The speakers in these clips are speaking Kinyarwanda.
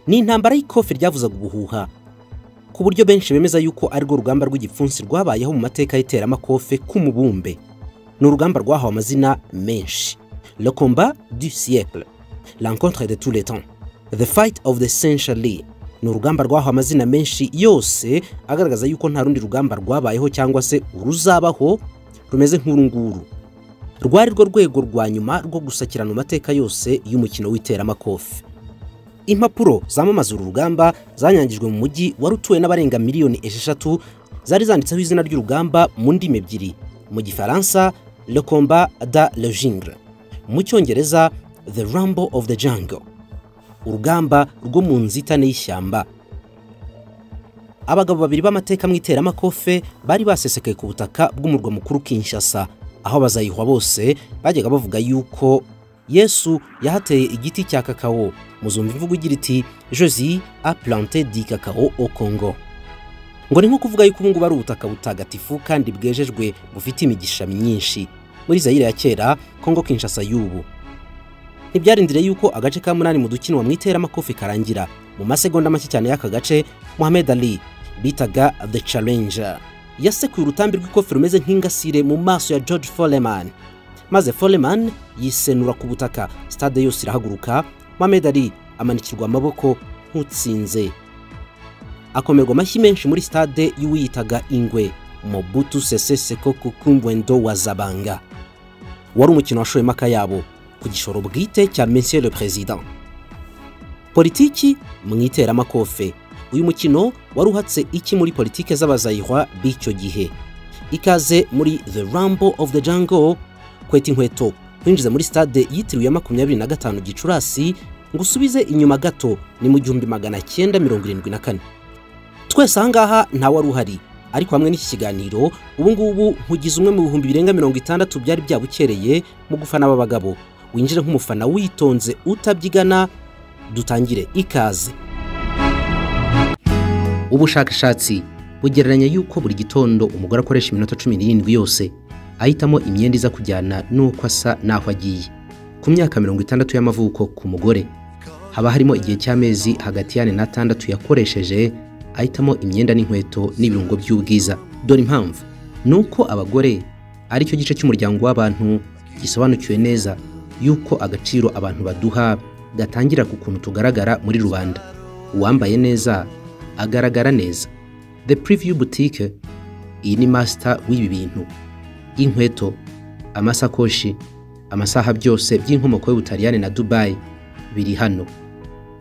Ni intambara y'ikofe ryavuzaga ubuhuha ku buryo benshi bemeza yuko arirwo rugamba rw'igipfunsi rwabayeho mu mateka y'iteramakofe k'umubumbe. Ni urugamba rwahawe amazina menshi: Le combat du siècle, l'encontre de tous les temps, the fight of the century. Ni urugamba rwahawe amazina menshi yose agaragaza yuko nta rundi rugamba rwabayeho cyangwa se uruzabaho rumeze nk'uru nguru. Rwari rwo rwego rwa nyuma rwo gusakirana mu mateka yose y'umukino w'iteramakofe. Impapuro zamamaza uru rugamba zanyangijwe mu mujyi wari utuwe n'abarenga miliyoni 6, zari zanditseho izina ry'urugamba mu ndimi ebyiri: mu Gifaransa "Le combat dans le jungle", mu Cyongereza "The Rumble of the Jungle", urugamba rwo mu nzitane y'ishyamba. Abagabo babiri b'amateka mu iteramakofe bari basesekaye ku butaka bw'umurwa mukuru Kinshasa, aho abazayihwa bose bajyaga bavuga yuko Yesu yahateye igiti cya kakao. Muzumva imvugo igira iti "Jésus a planté du cacao au Congo". Ngo ni nko kuvuga yuko ubu ngubu ari ubutaka butagatifu kandi bwejejwe, bufite imigisha myinshi muri Zayire ya kera, Kongo Kinshasa y'ubu. Ntibyarindire yuko agace ka munani mu dukinwa mu iteramakofe karangira. Mu masegonda make cyane y'aka gace, Muhammad Ali bitaga The Challenger yasekuye urutambi rw'ikofe rumeze nk'ingasire mu maso ya George Foreman, maze Foreman yisenura ku butaka. Stade yose irahaguruka. Muhammad Ali amanikirwa amaboko nk'utsinze, akomerwa amashyi menshi muri stade y'uwiyitaga ingwe, Mobutu Sese Seko Kukumbwendo wa Zabanga. Wari umukino washoyemo akayabo ku gishoro bwite cya Monsieur le Président. Politiki mu iteramakofe: uyu mukino wari uhatse iki muri politike z'abazayihwa b'icyo gihe? Ikaze muri The Rumble of the Jungle. Kweta inkweto kwinjiza muri stade yitiriwe ya 25 Gicurasi, ngo usubize inyuma gato, ni mu 1974. Twese ahangaha ntawe wari uhari, ariko hamwe n'iki kiganiro ubu ngubu nkugize umwe mu bihumbi birenga 60 byari byabukereye mu gufana aba bagabo. Winjire nk'umufana witonze, utabyigana. Dutangire, ikaze. Ubushakashatsi bugereranya yuko buri gitondo umugore akoresha iminota 17 yose ahitamo imyenda iza kujyana n'uko asa n'aho agiye. Ku myaka 60 y'amavuko ku mugore, haba harimo igihe cy'amezi hagati ya 4 na 6 yakoresheje ahitamo imyenda n'inkweto n'ibirungo by'ubwiza. Dore impamvu: ni uko abagore aricyo gice cy'umuryango w'abantu gisobanukiwe neza yuko agaciro abantu baduha gatangira ku kuntu tugaragara muri rubanda. Uwambaye neza agaragara neza. The Preview Boutique, iyi ni master w'ibi bintu: inkweto, amasakoshi, amasaha, byose by'inkomoko y'Ubutaliyani na Dubai biri hano.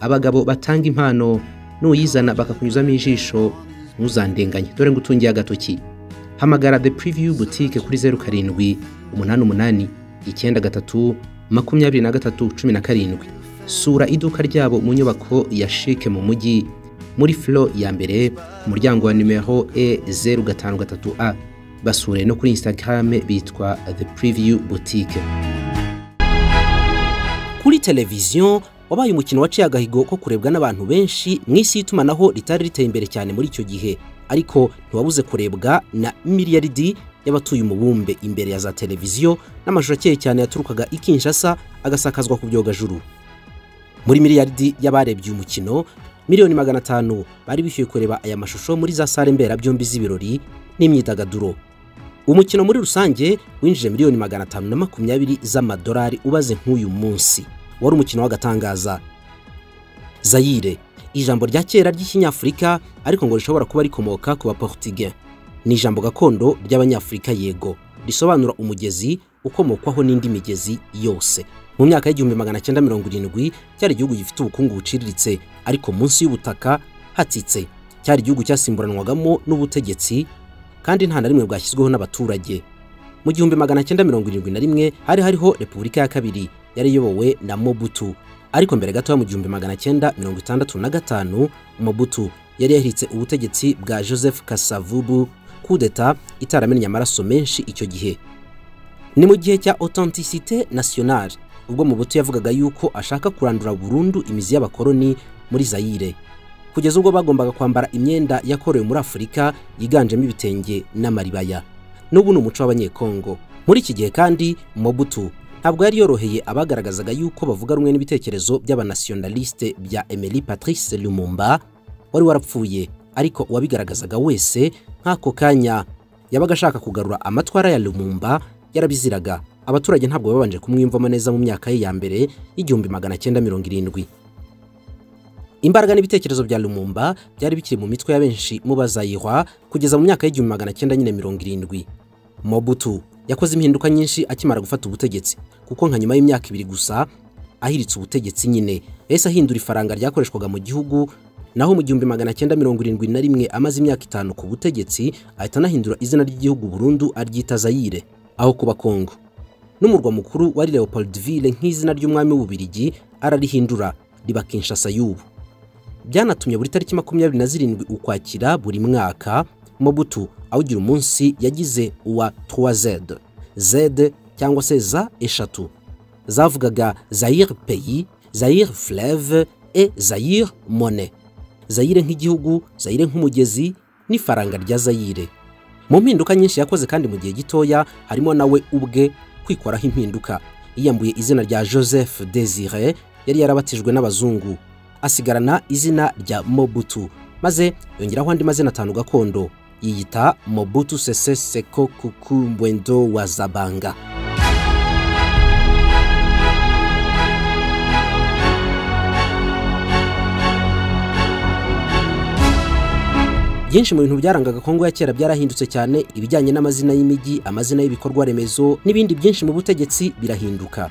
Abagabo batanga impano, nuyizana bakakunyuzamo ijisho, ntuzandenganye. Dore ngo utungiye agatoki. Hamagara The Preview Boutique kuri 0788 93 23 17. Sura iduka ryabo mu nyubako ya Chic mu mujyi, muri floor ya mbere, ku muryango wa nimero E 053 A. Basure no kuri Instagram, bitwa The Preview Boutique. Kuri televiziyo, wabaye umukino waciye agahigo ko kurebwa n'abantu benshi mu isi y'itumanaho ritari riteye imbere cyane muri icyo gihe, ariko ntiwabuze kurebwa na miliyaridi y'abatuye umubumbe imbere ya za televiziyo n'amashusho akeye cyane yaturukaga i Kinshasa agasakazwa ku byogajuru. Muri miliyaridi y'abarebye uyu mukino, miliyoni 500 bari bishyuye kureba aya mashusho muri za sale mberabyombi z'ibirori n'imyidagaduro. Umukino muri rusange winjije miliyoni 520 z'amadolari ubaze nk'uyu munsi. Wari umukino w'agatangaza. Zayire, ijambo rya kera ry'ikinyafurika, ariko ngo rishobora kuba rikomoka ku Baportugais, ni ijambo gakondo ry'Abanyafurika, yego, risobanura umugezi ukomokwaho n'indi migezi yose. Mu myaka y'1970 cyari igihugu gifite ubukungu buciriritse, ariko munsi y'ubutaka hatsitse. Cyari igihugu cyasimburanwagamo n'ubutegetsi kandi nta na rimwe bwashyizweho n'abaturage. Mu 1971 hari hariho Repubulika ya kabiri yari iyobowe na Mobutu, ariko mbere gato, mu 1965, Mobutu yari yahiritse ubutegetsi bwa Joseph Kasavubu, kudeta itaramennye amaraso menshi. Icyo gihe ni mu gihe cya authenticité nationale, ubwo Mobutu yavugaga yuko ashaka kurandura burundu imizi y'abakoloni muri Zaire, kugeza ubwo bagombaga kwambara imyenda yakorewe muri Afurika yiganjemo ibitenge n'amaribaya. N'ubu ni umuco w'Abanyekongo. Muri iki gihe kandi Mobutu ntabwo yari yoroheye abagaragazaga yuko bavuga rumwe n'ibitekerezo by'abanationaliste bya Emery Patrice Lumumba wari warapfuye, ariko uwabigaragazaga wese nk'ako kanya yabaga ashaka kugarura amatwara ya Lumumba yarabiziraga. Abaturage ntabwo babanje kumwiyumvamo neza mu myaka ye ya mbere y'1970. Imbaraga n'ibitekerezo bya Lumumba byari bikiri mu mitwe ya benshi mu bazayihwa kugeza mu myaka y'1970. Mobutu yakoze impinduka nyinshi akimara gufata ubutegetsi, kuko nka nyuma y'imyaka 2 gusa ahiritse ubutegetsi nyine yahise ahindura ifaranga ryakoreshwaga mu gihugu. Naho mu 1971 amaze imyaka 5 ku butegetsi ahita anahindura izina ry'igihugu burundu aryita Zaire aho kuba Kongo. N'umurwa mukuru wari Leopoldville nk'izina ry'umwami w'Ububirigi ararihindura riba Kinshasa y'ubu. Byanatumye buri tariki 27 Ukwakira buri mwaka Mobutu awugira umunsi yagize uwa 3Z, Z cyangwa se za 3 zavugaga Zaire pays, Zaire fleuve et Zaire monnaie. Zaire nk'igihugu, Zaire nk'umugezi n'ifaranga rya Zaire. Mu mpinduka nyinshi yakoze kandi mu gihe gitoya harimo nawe ubwe kwikoraho impinduka. Yiyambuye izina rya Joseph Désiré yari yarabatijwe n'abazungu, asigarana izina rya Mobutu, maze yongeraho andi mazina 5 gakondo, yiyita Mobutu Sese Seko Kuku Mbwendo wa Zabanga. Byinshi mu bintu byarangaga Kongo ya kera byarahindutse cyane, ibijyanye n'amazina y'imijyi, amazina y'ibikorwa remezo n'ibindi byinshi mu butegetsi birahinduka.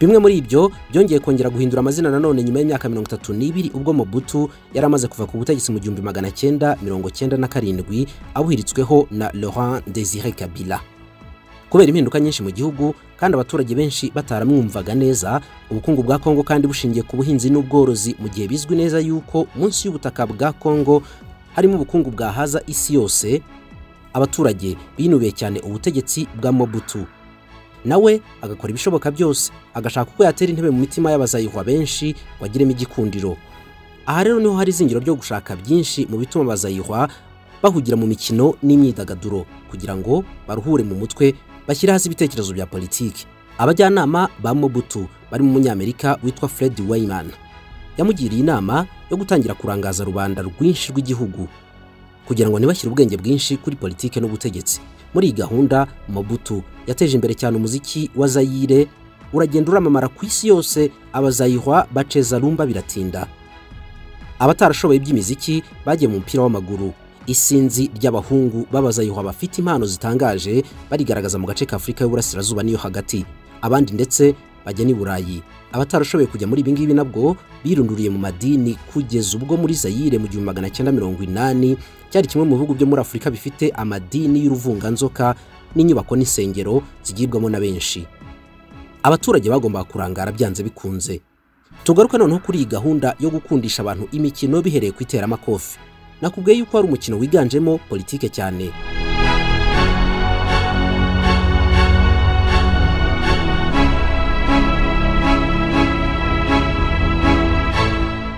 Bimwe muri ibyo byongeye kongera guhindura amazina nanone nyuma y'imyaka 32 ubwo Mobutu yari amaze kuva ku butegetsi mu 1997 abuhiritsweho na Laurent Désiré Kabila. Kubera impinduka nyinshi mu gihugu kandi abaturage benshi bataramwumvaga neza, ubukungu bwa Kongo kandi bushingiye ku buhinzi n'ubworozi, mu gihe bizwi neza yuko munsi y'ubutaka bwa Kongo harimo ubukungu bwahaza isi yose, abaturage binubiye cyane ubutegetsi bwa Mobutu. Nawe agakora ibishoboka byose agashaka uko yatera intebe mu mitima y'abazayihwa benshi wagiremo igikundiro. Aha rero niho hari izingiro ryo gushaka byinshi mu bituma abazayihwa bahugira mu mikino n'imyidagaduro kugira ngo baruhure mu mutwe, bashyire hasi ibitekerezo bya politiki. Abajyanama ba Mobutu bari mu Munyamerika witwa Fred Wyman yamugiriye inama yo gutangira kurangaza rubanda rwinshi rw'igihugu kugira ngo ntibashyire ubwenge bwinshi kuri politike n'ubutegetsi. Muri iyi gahunda Mobutu yateje imbere cyane umuziki wa Zaire, uragenda uramamara ku isi yose, abazayihwa baceza rumba biratinda. Abatarashoboye iby'imiziki bagiye mu mupira w'amaguru. Isinzi ry'abahungu b'abazayihwa bafite impano zitangaje barigaragaza mu gace ka Afurika y'Uburasirazuba n'iyo hagati, abandi ndetse bajya n'i Burayi. Abatarashoboye kujya muri ibi ngibi nabwo birunduriye mu madini kugeza ubwo muri Zaire mu 1980 cyari kimwe mu bihugu byo muri Afurika bifite amadini y'uruvunganzoka n'inyubako n'insengero zigibwamo na benshi. Abaturage bagombaga kurangara byanze bikunze. Tugaruka noneho kuri iyi gahunda yo gukundisha abantu imikino bihereye ku iteramakofe. Nakubwiye yuko ari umukino wiganjemo politike cyane.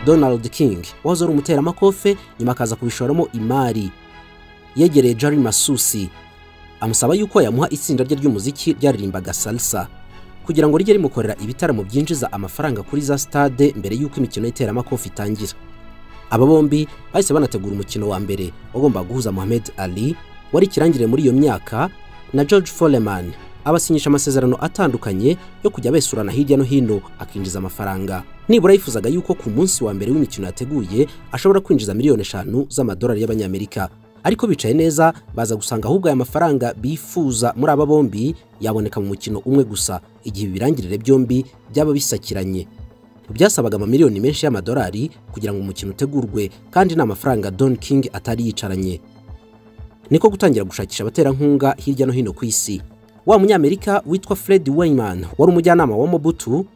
Donald King wahoze ari umuteramakofe nyuma akaza kubishoramo imari, yegereye Jerry Masusi amusaba yuko yamuha itsinda rye ry'umuziki ryaririmbaga salsa kugira ngo rijye rimukorera ibitaramo byinjiza amafaranga kuri za stade mbere yuko imikino y'iteramakofe itangira. Aba bombi bahise banategura umukino wa mbere wagombaga guhuza Muhammad Ali wari ikirangirire muri iyo myaka na George Foreman, abasinyisha amasezerano atandukanye yo kujya besurana hirya no hino akinjiza amafaranga. Nibura yifuzaga yuko ku munsi wa mbere w'imikino yateguye ashobora kwinjiza miliyoni 5 z'amadolari y'Abanyamerika, ariko bicaye neza baza gusanga ahubwo aya mafaranga bifuza muri aba bombi yaboneka mu mukino umwe gusa, igihe ibirangirire byombi byaba bisakiranye. Byasabaga amamiliyoni menshi y'amadolari kugira ngo umukino utegurwe, kandi nta mafaranga Don King atari yicaranye. Niko gutangira gushakisha abaterankunga hirya no hino ku isi. Wa Munyamerika witwa Fred Wyman wari umujyanama wa Mobutu,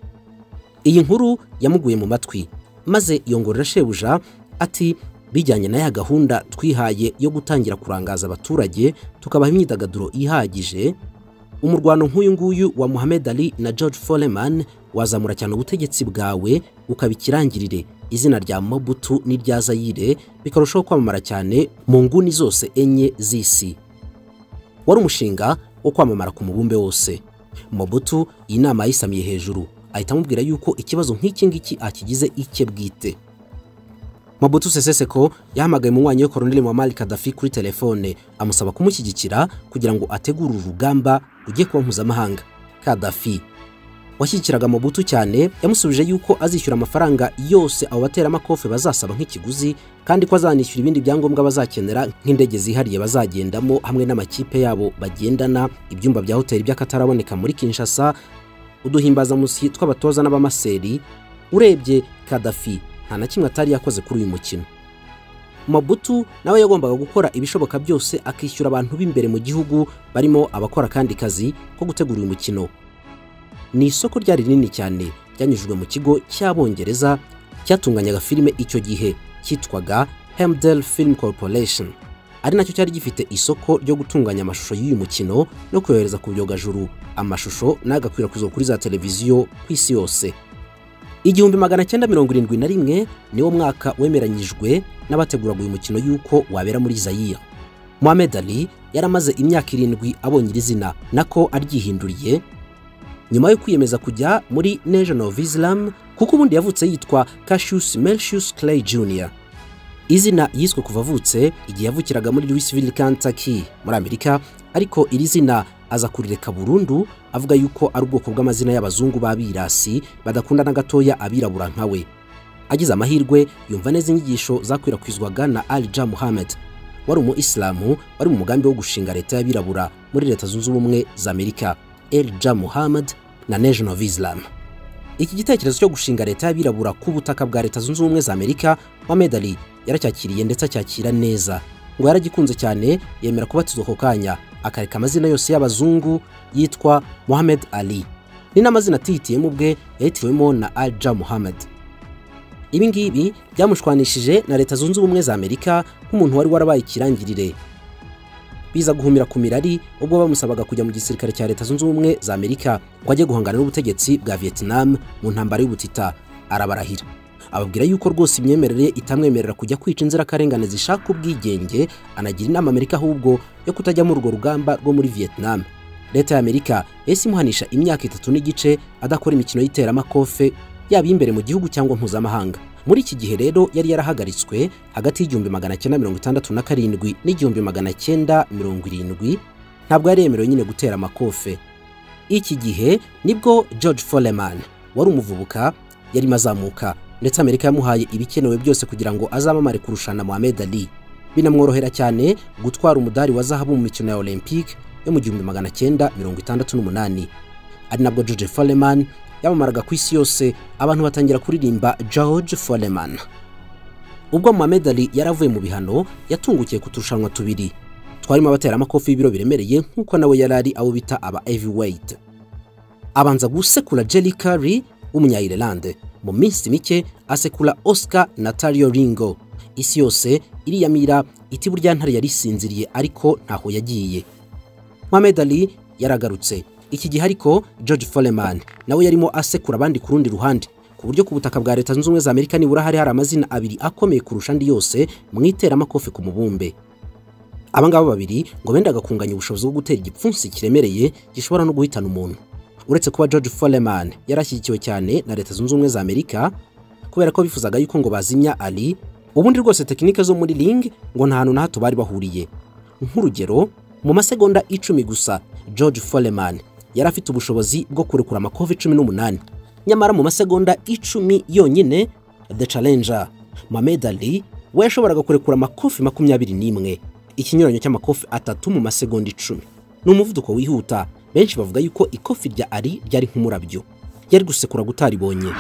iyi nkuru yamuguye mu matwi maze yongorera shebuja ati bijyanye na ya gahunda twihaye yo gutangira kurangaza abaturage tukabaha imyidagaduro ihagije, umurwano nk'uyu nguyu wa Muhammad Ali na George Foreman wazamura cyane ubutegetsi bwawe ukabikirangirire, izina rya Mobutu n'irya Zaire bikarushaho kwamamara cyane mu nguni zose enye z'isi. Wari umushinga wo kwamamara ku mubumbe wose. Mobutu iyi nama yayisamiye hejuru, ahita amubwira yuko ikibazo nk'iki ngiki akigize icye bwite. Mobutu Sese Seko yahamagaye umunywanyi we Colonel Muammar Gaddafi kuri telefone, amusaba kumushyigikira kugira ngo ategure urugamba rugiye kuba mpuzamahanga. Gaddafi washyigikiraga Mobutu cyane yamusubije yuko azishyura amafaranga yose abo bateramakofe bazasaba nk'ikiguzi, kandi ko azanishyura ibindi byangombwa bazakenera nk'indege zihariye bazagendamo hamwe n'amakipe yabo bagendana, ibyumba bya hoteli by'akataraboneka muri Kinshasa, uduhimbazamusyi tw'abatoza n'abamaseri. Urebye Gaddafi nta na kimwe atari yakoze kuri uyu mukino. Mobutu nawe yagombaga gukora ibishoboka byose akishyura abantu b'imbere mu gihugu barimo abakora kandi kazi ko gutegura uyu mukino. Ni isoko ryari rinini cyane ryanyujijwe mu kigo cy'Abongereza cyatunganyaga filime icyo gihe cyitwaga Hemdale Film Corporation, ari nacyo cyari gifite isoko ryo gutunganya amashusho y'uyu mukino no kuyohereza ku byogajuru, amashusho n'agakwirakwizwa kuri za televiziyo ku isi yose. 1971 niwo mwaka wemeranyijwe n'abateguraga uyu mukino yuko wabera muri Zaire. Mohamed Ali yaramaze imyaka 7 abonye iri zina nako aryihinduriye nyuma yo kwiyemeza kujya muri Nation of Islam, kuko ubundi yavutse yitwa Cassius Melchius Clay Jr. Izina yiswe kuva avutse igihe yavukiraga muri Louisville, Kentucky muri Amerika, ariko iri zina aza kurireka burundu avuga yuko ari ubwoko bw'amazina y'abazungu b'abirasi badakunda na gatoya abirabura nkawe. Agize amahirwe yumva neza inyigisho zakwirakwizwaga na Elijah Muhammad, wari umu Islamu wari mu mugambi wo gushinga leta y'abirabura muri Leta Zunze Ubumwe za Amerika. Elijah Muhammad na Nation of Islam. Iki gitekerezo cyo gushinga leta y'abirabura ku butaka bwa Leta Zunze Ubumwe za Amerika, Mohamed Ali yaracyakiriye ndetse acyakira neza. Ngo yaragikunze cyane, yemera kubatizwa ako kanya, akareka amazina yose y'abazungu yitwa Mohamed Ali. Ni n'amazina atihitiyemo ubwe, yahitiwemo na Elijah Muhammad. Ibi ngibi byamushwanishije na Leta Zunze Ubumwe za Amerika nk'umuntu wari warabaye ikirangirire. Biza guhumira ku mirari ubwo bamusabaga kujya mu gisirikare cya Leta Zunze Ubumwe za Amerika ngo ajye guhangana n'ubutegetsi bwa Vietnam mu ntambara y'ubutita. Arabarahira, ababwira yuko rwose imyemerere itamwemerera kujya kwica inzirakarengane zishaka ubwigenge, anagira inama Amerika ahubwo yo kutajya muri urwo rugamba rwo muri Vietnam. Leta ya Amerika yahise imuhanisha imyaka 3.5 adakora imikino y'iteramakofe yaba imbere mu gihugu cyangwa mpuzamahanga. Muri iki gihe rero yari yarahagaritswe hagati y'1967 n'1970, ntabwo yari yemerewe nyine gutera amakofe. Iki gihe nibwo George Foreman wari umuvubuka yarimo azamuka, ndetse Amerika yamuhaye ibikenewe byose kugira ngo azamamare kurusha na Mohamed Ali. Binamworohera cyane gutwara umudari wa zahabu mu mikino ya Olympique yo mu 1968. Ari nabwo George Foreman yamamaraga ku isi yose, abantu batangira kuririmba George Foreman. Ubwo Mohamed Ali yaravuye mu bihano, yatungukiye ku turushanwa tubiri twarimo abateramakofi y'ibiro biremereye nk'uko nawe yarari abo bita aba heavyweight. Abanza gusekura Jerry Curry w'umunya-Ireland, mu minsi mike asekura Oscar Natalio Ringo. Isi yose iriyamira iti burya ntare yarisinziriye ariko ntaho yagiye. Mohamed Ali yaragarutse. Iki gihe ariko George Foreman nawe yarimo asekura abandi ku rundi ruhande, ku buryo ku butaka bwa Leta Zunze Ubumwe za Amerika nibura hari amazina abiri akomeye kurusha andi yose mu iteramakofe ku mubumbe. Aba ngaba babiri ngo bendaga kunganya ubushobozi bwo gutera igipfunsi kiremereye gishobora no guhitana umuntu. Uretse kuba George Foreman yarashyigikiwe cyane na Leta Zunze Ubumwe za Amerika kubera ko bifuzaga yuko ngo bazimya Ali, ubundi rwose tekinike zo muri ring ngo nta hantu na hato bari bahuriye. Nk'urugero, mu masegonda 10 gusa George Foreman yari afite ubushobozi bwo kurekura amakofi 18, nyamara mu masegonda 10 yonyine The Challenger Mohamed Ali we yashoboraga kurekura amakofi 21, ikinyuranyo cy'amakofi 3 mu masegonda 10. Ni umuvuduko wihuta. Benshi bavuga yuko ikofi rya Ali ryari nk'umurabyo, yari gusekura gutaribonye.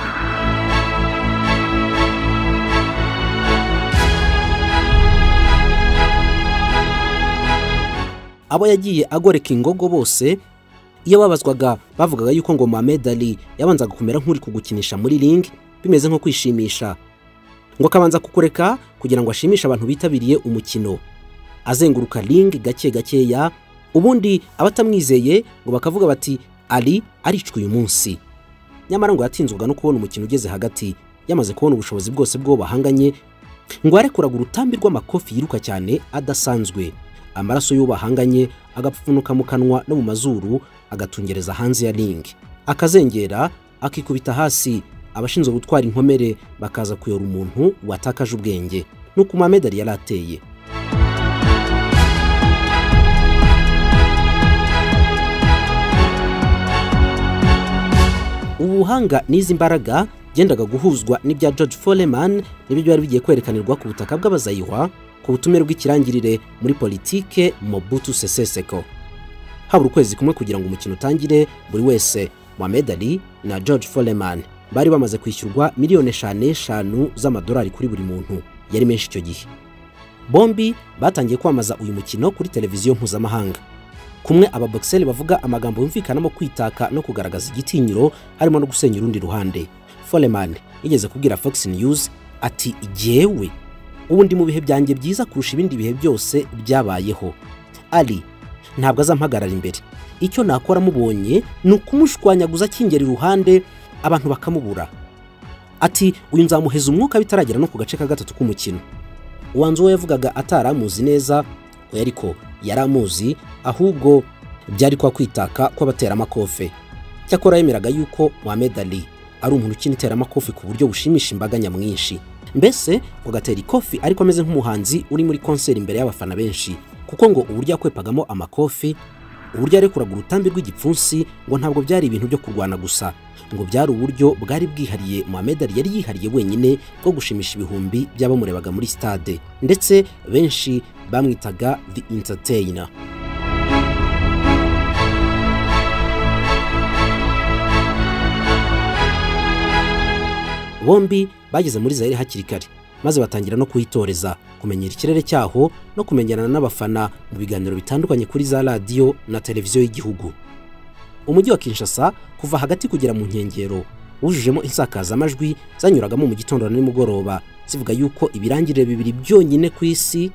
Abo yagiye agoreka ingogo bose iyo babazwaga bavugaga yuko ngo Mohamed Ali yabanzaga kumera nk'uri kugukinisha muri ring bimeze nko kwishimisha, ngo akabanza kukureka kugira ngo ashimishe abantu bitabiriye umukino, azenguruka ring gake gakeya, ubundi abatamwizeye ngo bakavuga bati Ali aricwa uyu munsi. Nyamara ngo yatinzwaga no kubona umukino ugeze hagati, yamaze kubona ubushobozi bwose bwo bahanganye, ngo yarekuraga urutambi rw'amakofi yiruka cyane adasanzwe, Amaraso y'ubahanganye agapfunuka mu kanwa no mu mazuru, agatungereza hanze ya ring, akazengera akikubita hasi. Abashinzwe gutwara inkomere bakaza kuyora umuntu watakaje ubwenge. Nuko Mohamed Ali yarateye. Ubuhanga n'izi mbaraga gendaga guhuzwa n'ibya George Foreman nibyo byari bigiye kwerekanirwa ku butaka bw'abazayihwa ku butumire bw'ikirangirire muri politike Mobutu Sese Seko. Habura ukwezi kumwe kugira ngo umukino utangire, buri wese Mohamed Ali na George Foreman bari bamaze kwishyurwa miliyoni 5 z'amadolari kuri buri muntu, yari menshi icyo gihe. Bombi batangiye kwamaza uyu mukino kuri televiziyo mpuzamahanga. Kumwe ababoxeri bavuga amagambo yumvikanamo kwitaka no kugaragaza igitinyiro, harimo no gusenya urundi ruhande. Foreman yigeze kubwira Fox News ati: "Jyewe ubu ndi mu bihe byanjye byiza kurusha ibindi bihe byose byabayeho. Ali ntabwo azampagarara imbere. Icyo nakora mubonye ni ukumushwanyaguza akingera iruhande abantu bakamubura." Ati: "Uyu nzamuheza umwuka bitaragera no ku gace ka gatatu k'umukino." Uwanzu we yavugaga ataramuzi neza, oya ariko yaramuzi, ahubwo byari kwa kwitaka kw'abateramakofe. Cyakora yemeraga yuko Mohamed Ali ari umuntu ukina iteramakofe ku buryo bushimisha imbaga nyamwinshi. Mbese ngo agatera ikofi ariko ameze nk'umuhanzi uri muri konseri imbere y'abafana benshi, kuko ngo uburyo yakwepagamo amakofi, uburyo yarekuraga urutambi rw'igipfunsi, ngo ntabwo byari ibintu byo kurwana gusa, ngo byari uburyo bwari bwihariye Mohamed Ali yari yihariye wenyine bwo gushimisha ibihumbi by'abamurebaga muri stade, ndetse benshi bamwitaga The Entertainer. Bombi bageze muri Zaire hakiri kare, maze batangira no kuhitoreza, kumenyera ikirere cyaho no kumenyerana n'abafana mu biganiro bitandukanye kuri za radiyo na televiziyo y'igihugu. Umujyi wa Kinshasa kuva hagati kugera mu nkengero wujujemo insakazamajwi zanyuragamo mu gitondo na nimugoroba, zivuga yuko ibirangirire bibiri byonyine ku isi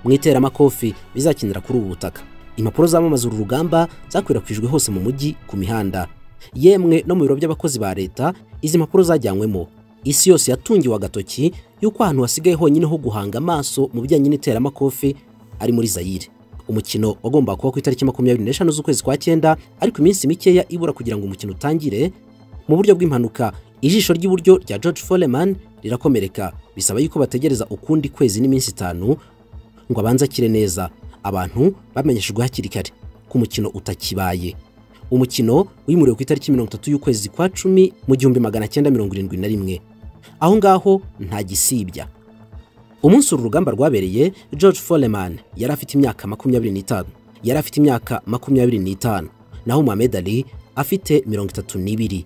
mu iteramakofi bizakinira kuri ubu butaka. Impapuro zamamaza uru rugamba zakwirakwijwe hose mu mujyi, ku mihanda, yemwe no mu biro by'abakozi ba leta. Izi mpapuro zajyanywemo. Isi yose yatungiwe agatoki yuko ahantu hasigaye honyine ho guhanga amaso mu bijyanye n'iteramakofi ari muri Zaire. Umukino wagombaga kuba ku itariki 25 z'ukwezi kwa 9, ariko iminsi mikeya ibura kugira ngo umukino utangire, mu buryo bw'impanuka ijisho ry'iburyo rya George Foreman rirakomereka, bisaba yuko bategereza ukundi kwezi n'iminsi 5 ngo abanze akire neza. Abantu bamenyeshejwe hakiri kare ko umukino utakibaye. Umukino wimuriwe ku itariki 30 y'ukwezi kwa 10 mu 1971. Aho ngaho nta gisibya. Umunsi uru rugamba rwabereye, George Foreman yari afite imyaka 25. Yari afite imyaka 25, naho Mohamed Ali afite 32.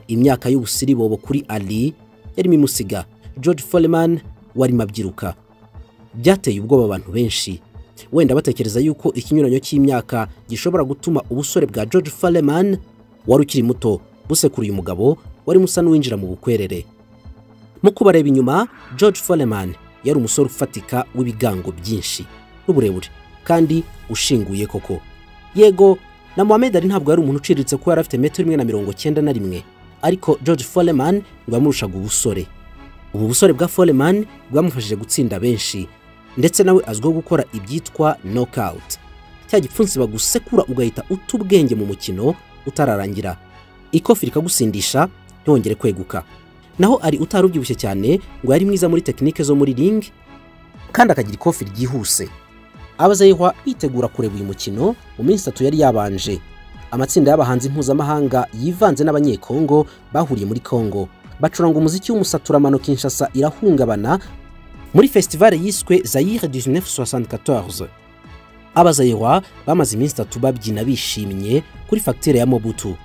Imyaka y'ubusiribobo kuri Ali yarimo imusiga. George Foreman wari mabyiruka. Byateye ubwoba abantu benshi, wenda batekereza yuko ikinyuranyo cy'imyaka gishobora gutuma ubusore bwa George Foreman wari ukiri muto busekura uyu mugabo wari musa n'uwinjira mu bukwerere. Mu kubareba inyuma, George Foreman yari umusore ufatika w'ibigango byinshi n'uburebure kandi ushinguye koko. Yego na Mohamed Ali ntabwo yari umuntu uciriritse kuko yari afite metero 1.91, ariko George Foreman ngo yamurushaga ubusore. Ubu busore bwa Foreman bwamufashije gutsinda benshi, ndetse nawe azwiho gukora ibyitwa knockout, cya gipfunsi bagusekura ugahita uta ubwenge mu mukino utararangira, ikofi rikagusindisha ntongere kweguka. Naho ari utarubyibushye cyane ngo yari mwiza muri tekinike zo muri ring kandi akagira ikofi ryihuse. Abazayihwa bitegura kureba uyu mukino mu minsi 3 yari yabanje. Amatsinda y'abahanzi mpuzamahanga yivanze n'abanyekongo bahuriye muri Kongo bacuranga umuziki w'umusaturamano. Kinshasa irahungabana muri festival yiswe Zaire 1974. Abazayihwa bamaze iminsi 3 babyina bishimye kuri fagitire ya Mobutu,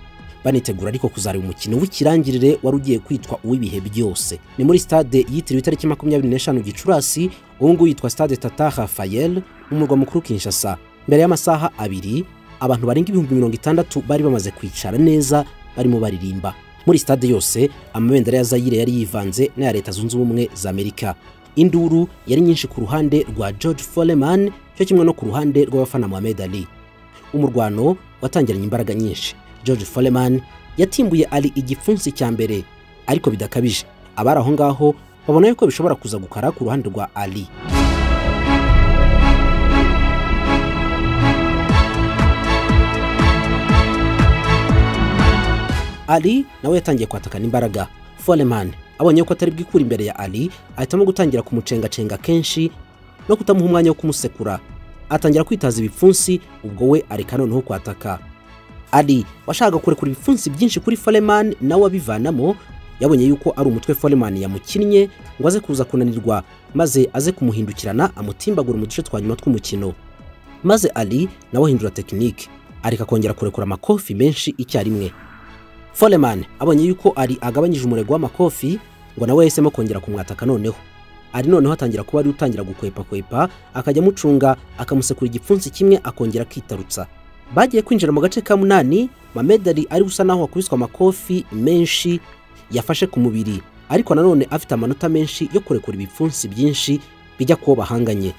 banitegura ariko kuzareba umukino w'ikirangirire wari ugiye kwitwa uw'ibihe byose. Ni muri stade yitiriwe itariki 25 Gicurasi, ubu ngubu yitwa Stade Tata Raphael mu murwa mukuru Kinshasa. Mbere y'amasaha 2 abantu barenga 60,000 bari bamaze kwicara neza barimo baririmba. Muri stade yose amabendera ya Zaire yari yivanze n'aya Leta Zunze Ubumwe za Amerika. Induru yari nyinshi ku ruhande rwa George Foreman cyo kimwe no ku ruhande rw'abafana Mohamed Ali. Umurwano watangiranye imbaraga nyinshi. George Foreman yatimbuye Ali igipfunsi cya mbere, ariko bidakabije. Abari aho ngaho babona yuko bishobora kuza gukara ku ruhande rwa Ali. Ali nawe yatangiye kwatakana imbaraga. Foreman abonye ko atari bwikura imbere ya Ali, ahitamo gutangira kumucengacenga kenshi no kutamuha umwanya wo kumusekura. Atangira kwitaza ibipfunsi, ubwo we areka noneho kwataka. Ali washakaga kurekura ibipfunsi byinshi kuri Foreman nawe abivanamo, yabonye yuko ari umutwe Foreman yamukinnye ngo aze kuza kunanirwa, maze aze kumuhindukirana amutimbagura mu duce twa nyuma tw'umukino. Maze Ali nawe ahindura tekinike, areka kongera kurekura amakofi menshi icyarimwe. Foreman abonye yuko Ali agabanyije umurego w'amakofi, ngo nawe yahisemo kongera kumwataka noneho. Ali noneho atangira kuba ari utangira gukwepa kwepa, akajya amucunga akamusekura igipfunsi kimwe akongera akitarutsa. Bagiye kwinjira mu gace ka 8, Mohamed Ali ari usa naho akubiswa amakofi menshi yafashe ku mubiri, ariko nanone afite amanota menshi yo kurekura ibipfunsi byinshi bijya kuwo bahanganye.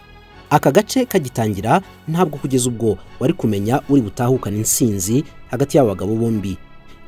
Aka gace kagitangira ntabwo kugeza ubwo wari kumenya uri butahukana insinzi hagati y'aba bagabo bombi.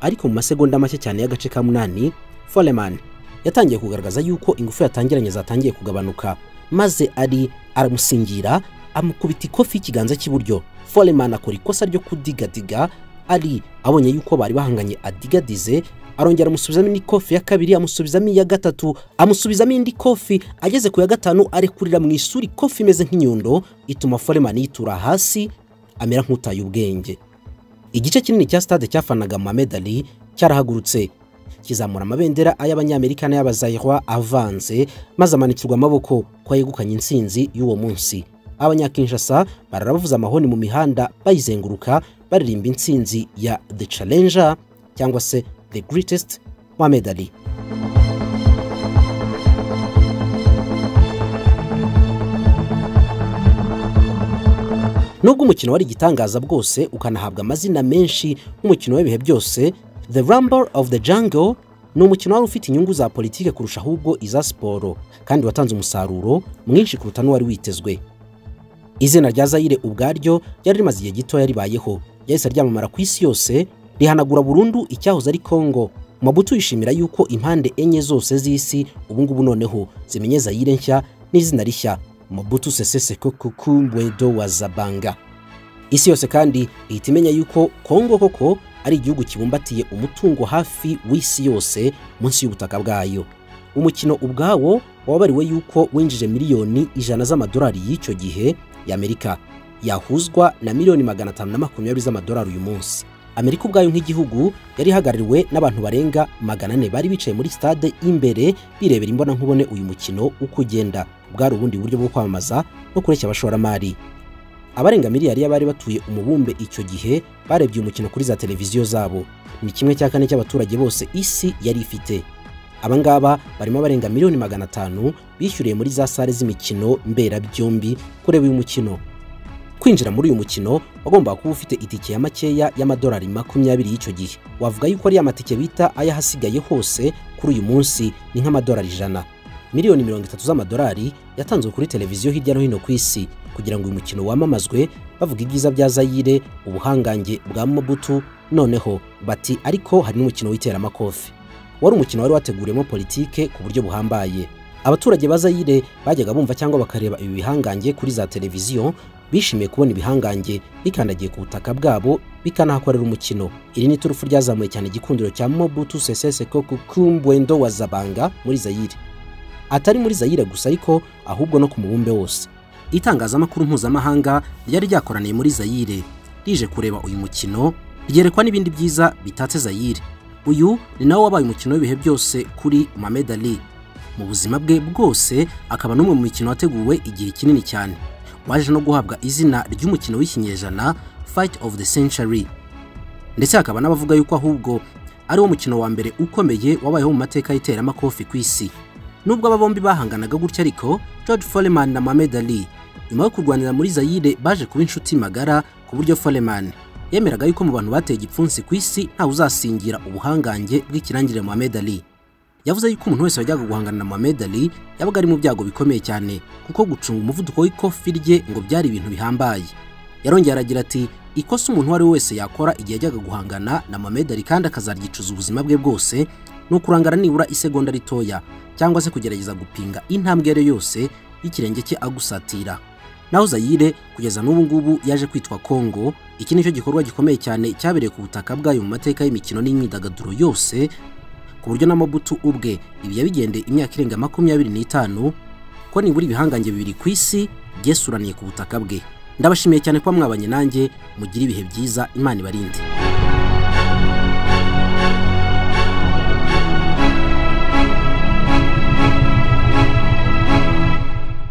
Ariko mu masegonda make cyane y'agace ka 8, Foreman yatangiye kugaragaza yuko ingufu yatangiranye zatangiye kugabanuka, maze Ali aramusingira amukubita ikofi y'ikiganza cy'iburyo. Foreman akora ikosa ryo kudigadiga. Ali abonye yuko bari bahanganye adigadize, arongera amusubizamo indi kofi ya kabiri, amusubizamo iya gatatu, amusubizamo indi kofi, ageze ku ya gatanu arekurira mu isura ikofi imeze nk'inyundo, ituma Foreman yitura hasi amera nk'utaye ubwenge. Igice kinini cya stade cyafanaga Mohamed Ali cyarahagurutse, kizamura amabendera ay'Abanyamerika n'ay'Abazayirwa avanze, maze amanikirwa amaboko ko yegukanye intsinzi y'uwo munsi. Abanyakinshasa bararabavuza amahoni mu mihanda bayizenguruka baririmba intsinzi ya The Challenger cyangwa se The Greatest Mohamed Ali. Nubwo umukino wari igitangaza bwose ukanahabwa amazina menshi nk'umukino w'ibihe byose, The Rumble of the Jungle ni umukino wari ufite inyungu za politike kurusha ahubwo iza siporo, kandi watanze umusaruro mwinshi kuruta n'uwari witezwe. Izina rya Zaire ubwaryo ryari rimaze igihe gitoya ribayeho, ryahise ryamamara ku isi yose, rihanagura burundu icyahoze ari Congo. Mobutu yishimira yuko impande enye zose z'isi ubu ngubu noneho zimenye Zaire nshya n'izina rishya, Mobutu Sese Seko Kuku wa Zabanga. Isi yose kandi ihita imenya yuko Congo koko ari igihugu kibumbatiye umutungo hafi w'isi yose munsi y'ubutaka bwayo. Umukino ubwawo wabariwe yuko winjije miliyoni 100 z'amadolari y'icyo gihe y'Amerika, yahuzwa na miliyoni 520 z'amadolari uyu munsi. Amerika ubwayo nk'igihugu yari ihagarariwe n'abantu barenga 400 bari bicaye muri stade imbere birebera imbona nkubone uyu mukino uko ugenda. Bwari ubundi buryo bwo kwamamaza no kureshya abashoramari. Abarenga miliyari y'abari batuye umubumbe icyo gihe barebye umukino kuri za televiziyo zabo. Ni 1/4 cy'abaturage bose isi yari ifite. Abangaba barimo abarenga miliyoni 500 bishyuriye muri za sale z'imikino mberabyombi kureba uyu mukino. Kwinjira muri uyu mukino wagombaga kuba ufite itike ya makeya y'amadolari 20 y'icyo gihe. Wavuga yuko ari amatike bita ayahasigaye hose kuri uyu munsi ni nk'amadolari 100. Miliyoni 30 z'amadolari yatanzwe kuri televiziyo hirya no hino ku isi kugira ngo uyu mukino wamamazwe, bavuga ibyiza bya Zaire, ubuhangange bwa Mobutu. Noneho bati ariko hari n'umukino w'iteramakofe. Wari umukino wari wateguriyemo politike ku buryo buhambaye. Abaturage ba Zaire bajyaga bumva cyangwa bakareba ibi bihangange kuri za televiziyo, bishimiye kubona ibihangange bikandagiye ku butaka bwabo bikanahakorera umukino. Iri ni turufu ryazamuye cyane igikundiro cya Mobutu Sese Seko Kuku wa Zabanga muri Zaire. Atari muri Zaire gusa ariko ahubwo no ku mubumbe wose. Itangazamakuru mpuzamahanga ryari ryakoraniye muri Zaire rije kureba uyu mukino, ryerekwa n'ibindi byiza bitatse Zaire. Uyu ni nawo wabaye umukino w'ibihe byose kuri Mohamed Ali mu buzima bwe bwose, akaba n'umwe mu mikino wateguwe igihe kinini cyane. Waje no guhabwa izina ry'umukino w'ikinyejana, Fight of the Century. Ndetse hakaba n'abavuga yuko ahubwo ari wo mukino wa mbere ukomeye wabayeho mu mateka y'iteramakofi ku isi. Nubwo aba bombi bahanganaga gutya ariko, George Foreman na Mohamed Ali nyuma yo kurwanira muri Zaire baje kuba inshuti magara, ku buryo Foreman yemeraga yuko mu bantu bateye igipfunsi ku isi ntawe uzasingira ubuhangange bw'ikirangirire Mohamed Ali. Yavuze yuko umuntu wese wajyaga guhangana na Mohamed Ali yabaga ari mu byago bikomeye cyane, kuko gucunga umuvuduko w'ikofi rye ngo byari ibintu bihambaye. Yarongeye aragira ati ikosa umuntu uwo ari we wese yakora igihe yajyaga guhangana na Mohamed Ali kandi akazaryicuza ubuzima bwe bwose ni ukurangara nibura isegonda ritoya, cyangwa se kugerageza gupinga intambwe iyo yose y'ikirenge cye agusatira. Naho Zaire kugeza n'ubu ngubu yaje kwitwa Congo, Iki nicyo gikorwa gikomeye cyane cyabereye ku butaka bwayo mu mateka y'imikino n'imyidagaduro yose, ku buryo na Mobutu ubwe ibi yabigendeye imyaka irenga 25 ko nibura ibihangange bibiri ku isi byesuraniye ku butaka bwe. Ndabashimiye cyane kuba mwabanye nanjye, mugire ibihe byiza, Imana ibarinde.